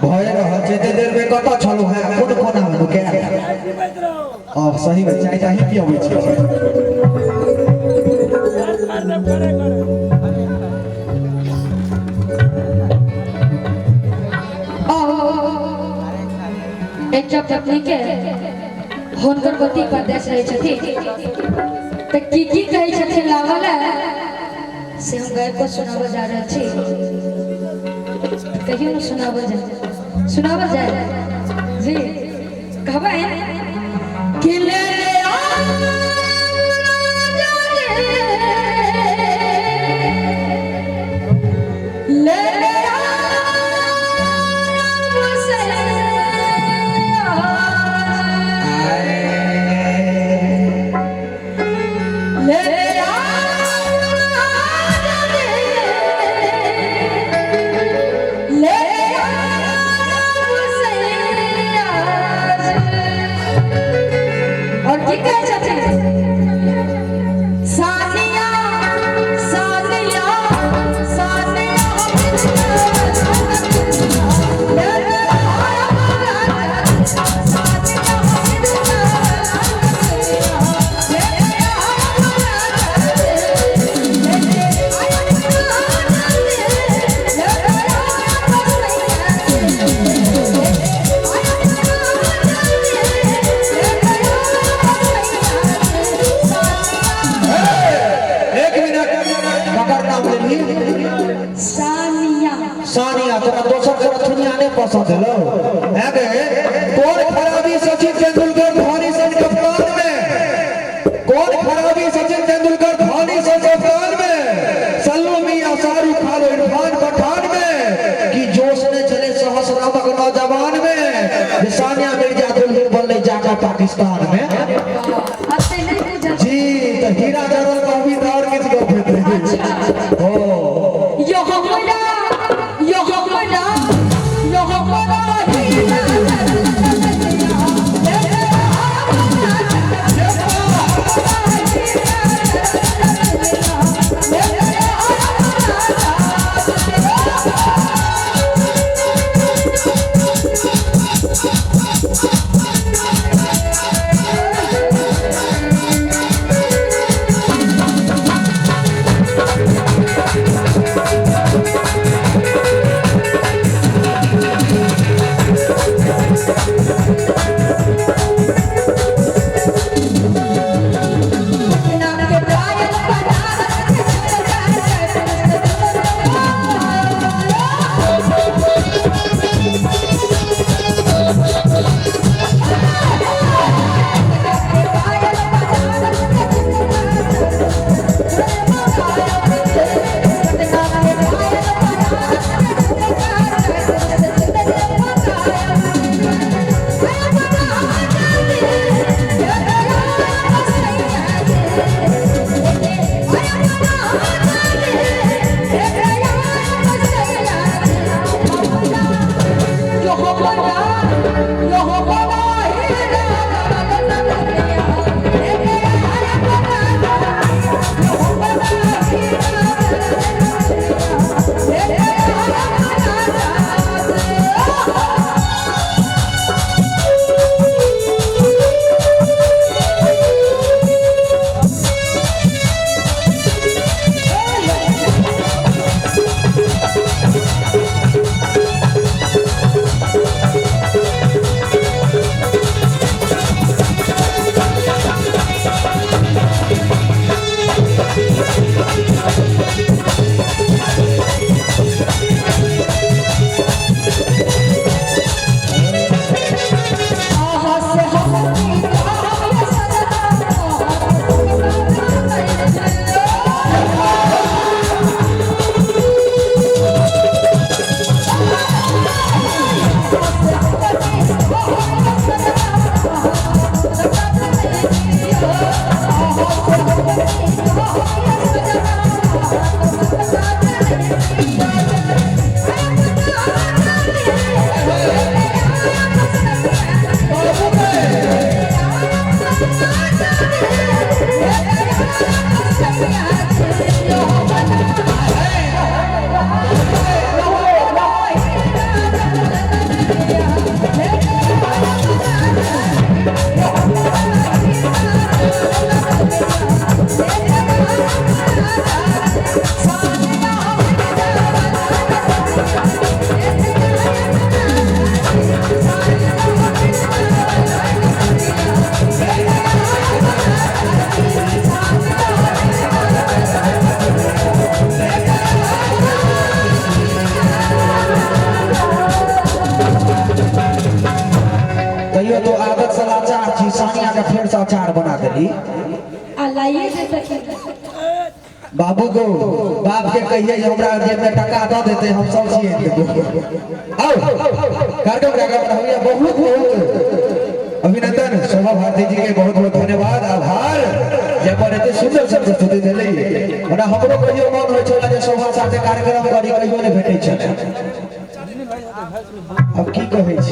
भए रहल छै। एते देर में कतऽ छलहुँ हेँ, कोन कोना में नुकायल? आ सही में चाय ताही पियबै छी। एकटा पत्नी के हुनकर पति परदेश रहै छथिन तऽ की की कहै छथिन लाबऽ लए से हम गाबि कऽ सुनाबऽ जा रहल छी। कहियो ने सुनाबऽ जाय, सुनाबऽ जाय जी। कहबै कि ले ले आम राजा रे, ले ले आम से ले आम राजा रे, ले आम से। और की कहै छथिन? सानिया सानिया सानिया, एक मिनट, ककर नाम लेलही? सानिया। सानिया। तोरा दोसर तोरा दुनिया नहि पसंद हेलो है गे? कौन खराबी सचिन तेंदुलकर धोनी सन कप्तान में? कौन खराबी सचिन तेंदुलकर धोनी सन कप्तान में? सल्लू मियां शाहरुख खान इरफान पठान में कि जोश ने चले सहस्रामक नौजवान में जे सानिया मिर्जा दुल्हन बनलै जाकर पाकिस्तान में? एते नहि बुझल। जी, तऽ हीरा जरल कहबी तऽ आओर किछु गप हेतै। ओ यो हमरा, यो हमरा, यो हमरा हीरा। बाप के कहिए जे हमरा जेब में टका दऽ देते, हम सब चीज आनि देबो। आओ, कार्यक्रम के आगे बढ़ाइए। बहुत बहुत अभिनंदन शोभा भारती जी के, बहुत बहुत धन्यवाद, आभार जे अपन एते सुंदर से प्रस्तुति देली। ओना हमरो कहियो मन होइ छल जे शोभा साथे कार्यक्रम करी, कहियो नहि भेटै छल। अब की कहै छी?